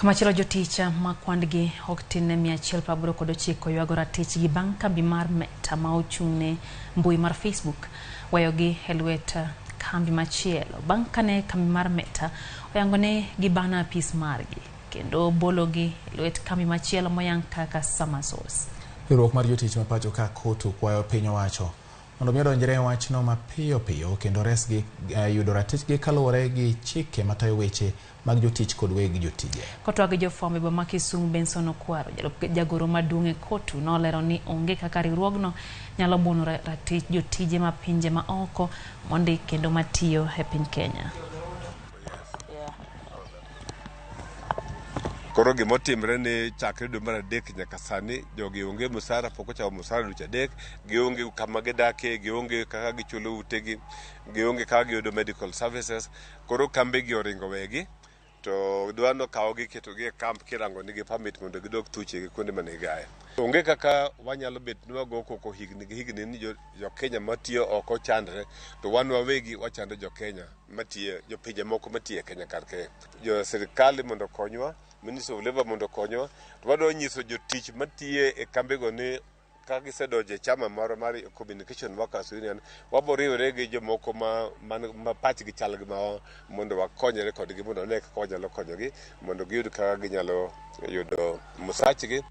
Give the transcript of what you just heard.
Kamachielo jotich ma kwandgi ok tin ne 189 ywago ratichgi bang' kambi mar Meta ma ochung'ne mbui mar Facebook weyogi e lwet kambi machielo bang' kane kambi mar Meta oyango ne gibano apis margi kendo bologi e lwet kambi machielo moyang kaka Samasource. Riwruok mar jotich ma pacho ka COTU kwayo piny owacho mondo mi odonjre e wachno mapiyo piyo kendo resgi yudo ratichgi kaluwore gi chike matayo weche mag jotich kod weg jotije. Kotwak gi jofwambo e boma ma Kisumu, Benson Okwaro, jalup jagoro maduong' e COTU nolero ni onge kaka riwruogno nyalo buono ratich jotije ma pinje ma oko mondik kendo matiyo e piny Kenya. Koro gima otimre ni chakre dwe mar adek nyaka sani jogi onge musara, pok ochamo musara dweche adek, gionge kama gidakie, gionge kaka gichulo utegi, gionge kaka giyudo medical services. Koro kambegi oringo wegi to dwano kawogi ketogi e camp kirango nigi permit mondo gidog thuchegi kuonde mane giaye. Onge kaka wanyalo bet ni wago koko higni gi higni ni jo Kenya matiyo oko chandre to wan wawegi wachando jo Kenya matiyo, jopinje moko matiyo e Kenya kar kae. Jo sirikal mondo okonywa, Ministry of Labour mondo okonywa, to wadwa nyiso jotich matiyo e kambego ni ka gisedonjo e chama moro mar Communication Workers Union, wabo riwre gi jomoko ma, man, ma pachgi chal gi mawa mondo wakonyre kodgi mondo wane kaka wanyalo konyogi mondo giyud kaka ginyalo yudo musachgi.